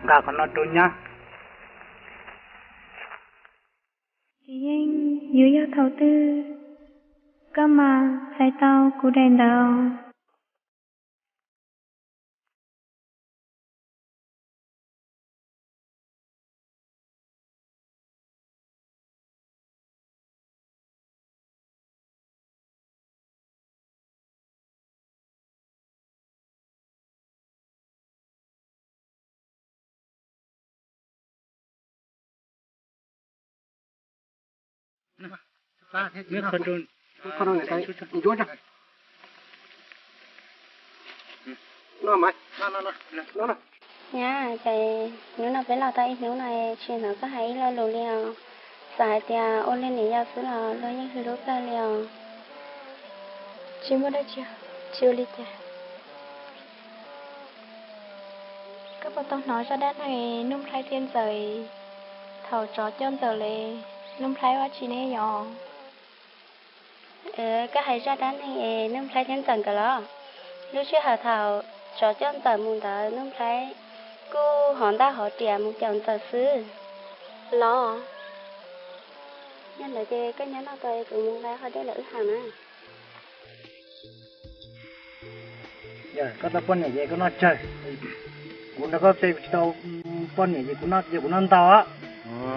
Nqa qhov no rau nyab. Tsis yeej yuav yog thaum twg koj mam txais tau kuv daim ntawv. Nyab, ces hnub no peb los tau ib hnub no tsis hnov koj hais ib lo lus li os. Xav hais tias ua li niam yau xwb los luag yeej hlub kawg li os. Tsis muaj dab tsi, tsis ua li cas. Koj puas tau hnov zaj dab neeg Nuj Nplhaib thiab Ntxawm, thaum tsov coj Ntxawm lawm, Nuj Nplhaib ua dab tsi ne yom? Koj hais zaj dab neeg es Nuj Nplhaib thiab Ntxawm nkawd los? Lub sij hawm thaum tsov coj Ntxawm mus ntawd Nuj Nplhaib kuj hov ntaj hov riam mus caum Ntxawm xwb los? Yog ntawd ces koj nyob no tos kuv mus nqa qhov dej los wb hais na. Koj tau poj niam ces koj noj tsawg. Kuv nrog koj pem kuv tsis tau poj niam ces kuv noj, ces kuv noj ntau.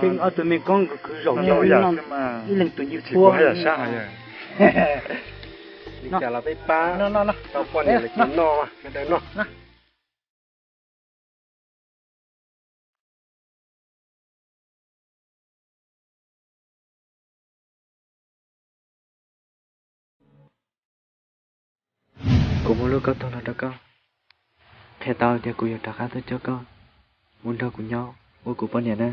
Peb ob tug me koob khwv zaum ib leeg tus ncig puab. Li cas los peb pab tau poj niam lawm ces noj, noj. Kuv muaj lub koj tug los rau koj, qhia tau tias kuv yuav rov qab tuaj coj koj mus nrog kuv nyob ua kuv poj niam na.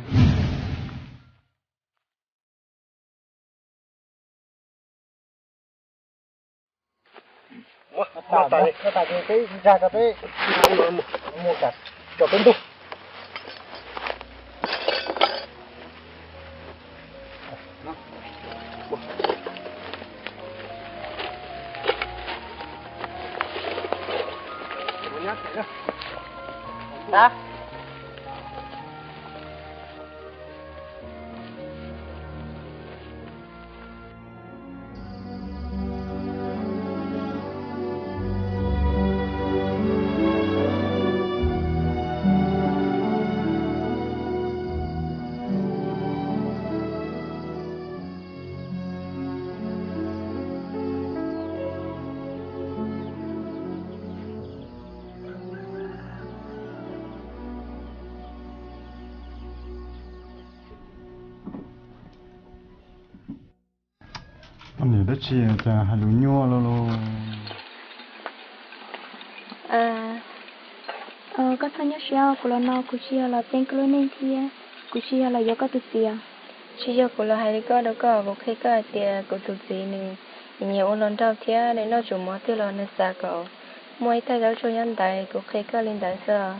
Poj niam dab tsi cas hais lus nyuaj los los? Koj txhob nyuaj siab, kuv los no kuv tsis yog los txeeb koj lub neej thiab kuv tsis yog los yuav koj tus txiv. Tsis yog kuv los hais li koj rau koj, kuv qhia koj hais tias kuv tus txiv nws nyiam ua hluas nraug thiab nws noj tsum mov tiag los nws xav kom muaj ib thaj zaub tsuag nyob ntawd, kuv qhia koj li ntawd xwb.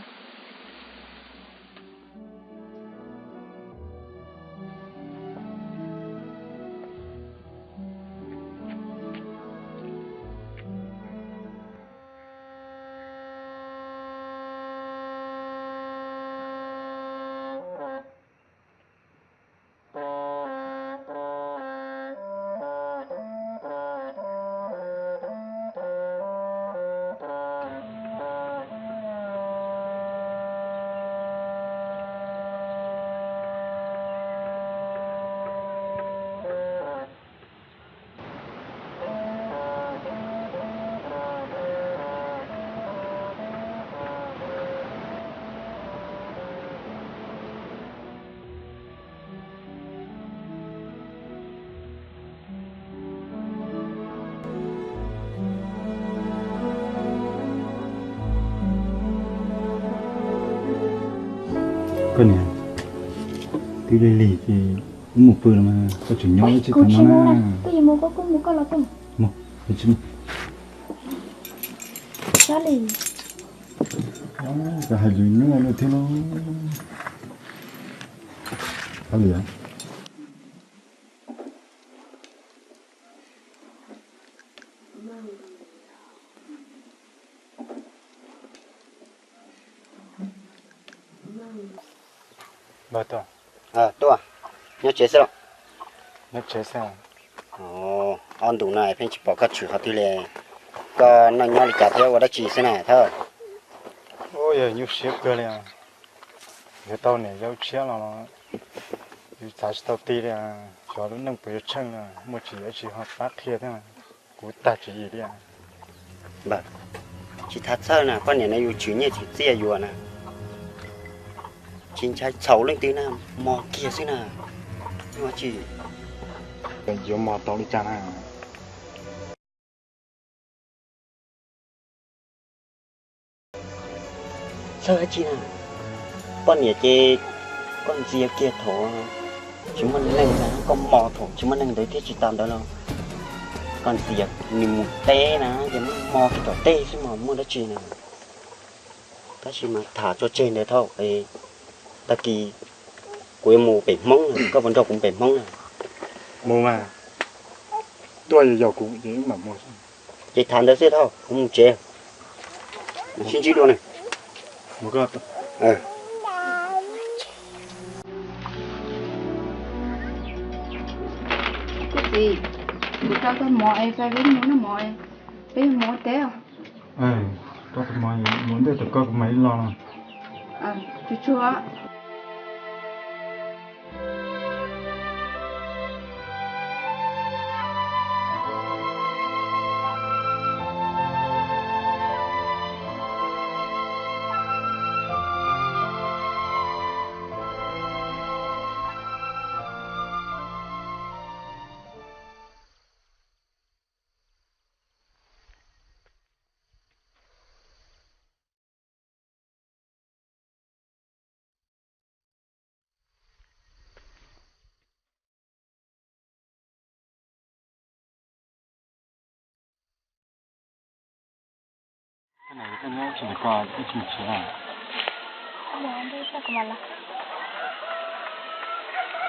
Koj niam, twb lig lig ces wb mus pw los mas, koj tseem nyob wb tsis tau no na. Koj yuav mus koj kuj mus koj los koj. Mus, tsis mus. Sab li. Koj hais lus nyuaj no thiab los. Sab li. Tuaj, nyob tsev xwb los? Nyob tsev xwb. Ob ntus no pheej tsis pom koj tshwm qhov twg li, koj noj nyob li cas thiab ua dab tsi xwb na Thawj? Ub, yog nyuaj siab kawg li. Yuav tau niam yau tshiab los yus xav tsis tau ti li. Xyov lub neej puas yuav tsheej na, muaj tsis yuav tsis ho pab qhia thiab, kuv tag tswv yim li. Tsis txhob txhawj na, poj niam no yus tshwm nyiaj tshwm txiaj yuav na, tsis ntshai txhaum leej twg na, mos kiag xwb na. Yuav mos tau li cas na? Txhawj dab tsi na, poj niam ces koj ntxias kiag thaum tsis muaj neeg na, koj mos thaum tsis muaj neeg ntawd thiab, tsis tas ntawd los koj ntxias nws mus teb na, ces muab mos kiag tom tej xwb mas muaj dab tsi na. Tab sis mas tham tso tseg ntawd Thawj, tag kis kuv yuav mus pem Hmoob, koj puas nrog kuv mus pem Hmoob na? Mus mas, tuaj yog kuv ces wb mam mus. Ces tham ntawd xwb Thawj, kuv mus tsev. Sib ntsib dua na. Koj txiv, kuv rau tau mov es peb mus noj mov, peb mus ua teb os. Rau tau mov, mus ntej tau koj kuv mam li los. Tsuag tsuag.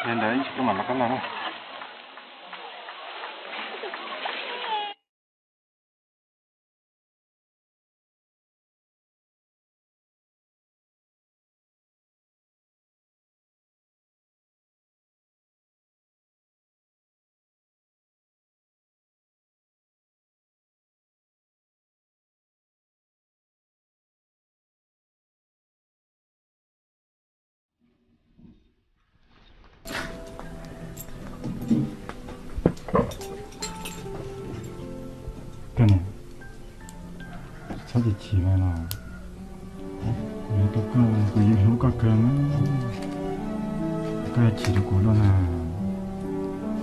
Ntawd ib ntsis koj mam los koj no na. Koj niam, txhob chim chim li los. Kuv yuav tau koj, kuv yeej hlub koj kawg na. Koj chim rau kuv luaj na.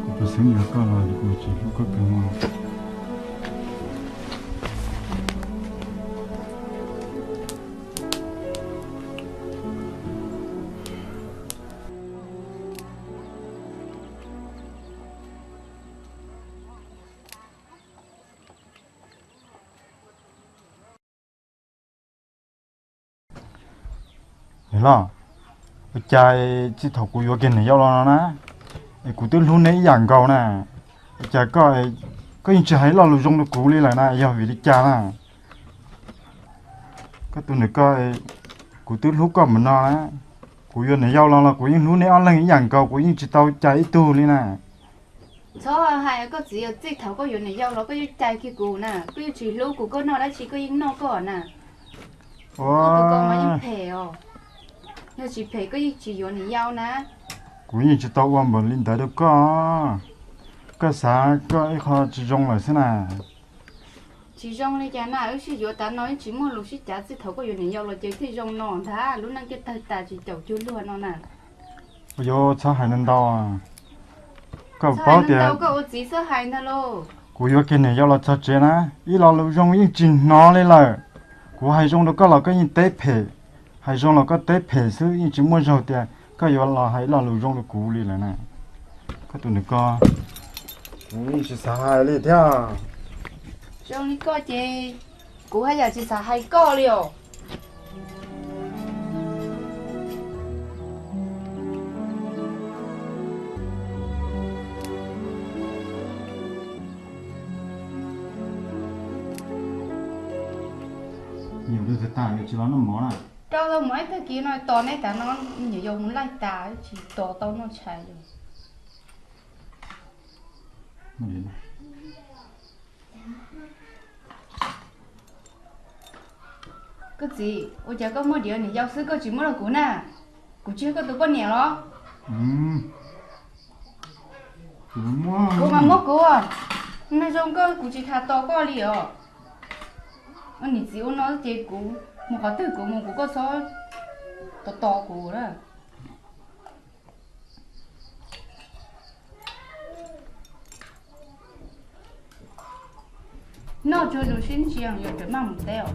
Kuv tus xeeb yuav koj los kuv tsis hlub koj kawg mas. Niam loj, ua cas txij thaum kuv yuav kiag niam yau los no na, es kuv twb hlub neb ib yam nkaus na, ua cas koj, koj yeej tsis hais ib lo lus zoo rau kuv li lawm na, yog vim li cas na? Koj tus niam koj, kuv twb hlub koj mus no na, kuv yuav niam yau los los kuv yeej hlub neb ob leeg ib yam nkaus, kuv yeej tsis tau cais ib tug li na. Txhob hais, koj txiv, yog txij thaum koj yuav niam yau los koj yeej cais kiag kuv na, koj yeej tsis hlub kuv, koj noj dab tsi koj yeej noj koj na. Koj tus ko mas yeej phem os, yog tsis phem koj yeej tsis yuav niam yau na. Kuv yeej tsis tau ua npaum li ntawd rau koj, koj xav koj ib qho tsis zoo lawm xwb na. Tsis zoo li cas na, wb sib yuav tas no wb tsis muaj lus sib cav, txij thaum koj yuav niam yau los ces thiaj zoo no ntag, lub neej thiaj tawg tas tsis caum cuag luag no na. Yuav txhob hais ntau ntau, koj paub tias koj ua txiv txhob hais ntag lauj. Kuv yuav kiag niam yau los txog tsev na, ib lo lus zoo yeej tsis hnov li lawm. Kuv hais zoo rau koj los koj yeej teb phem, hais zoo los koj teb phem xwb, yeej tsis muaj zaug tias koj yuav los hais ib lo lus zoo rau kuv li lawm na. Koj tus niam ko, kuv yeej tsis xav hais li thiab. Zoo li koj ces kuv haj yam tsis xav hais koj li os. Nyiam rau tag tas yuav tsis los noj mov na. Coj tau mus ib tag kis no tos neb tas no, nyuam yaus mus laij tas tsis tos tau noj tshais li. Koj txiv, ua cas koj muaj diav niam yau xwb koj tsis muab rau kuv na? Kuv tsis yog koj tus poj niam los? Kuv mas muab kuv, neeg zoo koj kuv tsis khav tos koj li os. Ua niam txiv ua no ces kuv mus qhov twg kuv mus kuv koj txhob tos tos kuv na. Noj tsuag tus sib ntsia yog tseem maj mus teb os.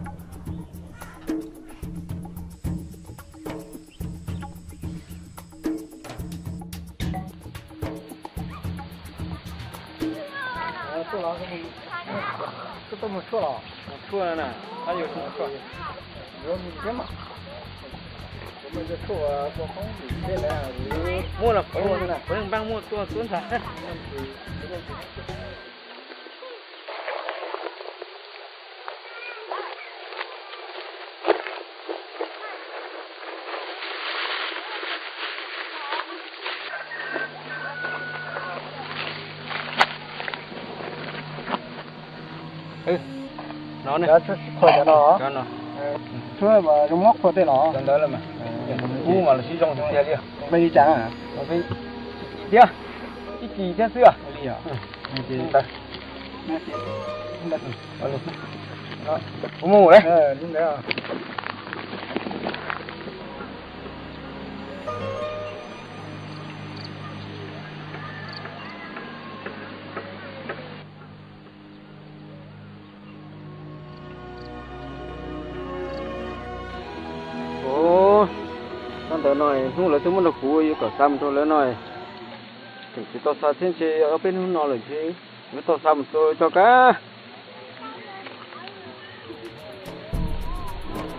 Koj tuaj mus tshuaj los? Tshuaj na, qab yuav tshuaj. Yuav mus thiab mas. Muaj los, kuv yeej npaj muaj tuaj xwb ntag. No ne. Cov no. Tshuaj mas zoo mob qhuav tej los? Cov ntawd los mas. Ub mas los sib zoo tiag tiag li. Peb li cas? Ib kis thiab, ib kis thiab xwb. Kuv mus lawm. Ov, sab ntawd no hnub lawv twb muab rau kuv yuav kom xa mus rau lawv no. Tseem tsis tau xa thiab ntshe ob peb hnub no lawm ntshe yuav tau xa mus rau cov kab.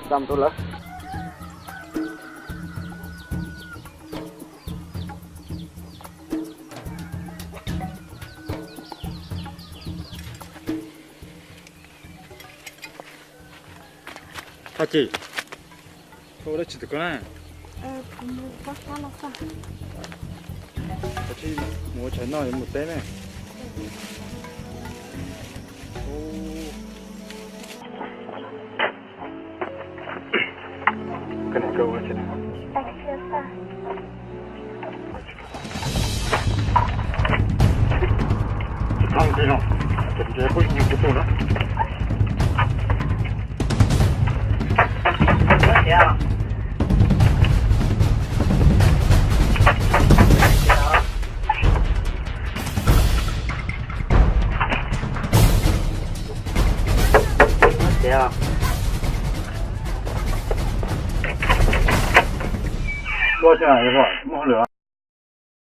Xa mus rau lawv. Thaj Ci, koj ua dab tsi tim ko na? Mus ua tshais noj yuav mus teb ne. Dua xwb, muaj hauj lwm.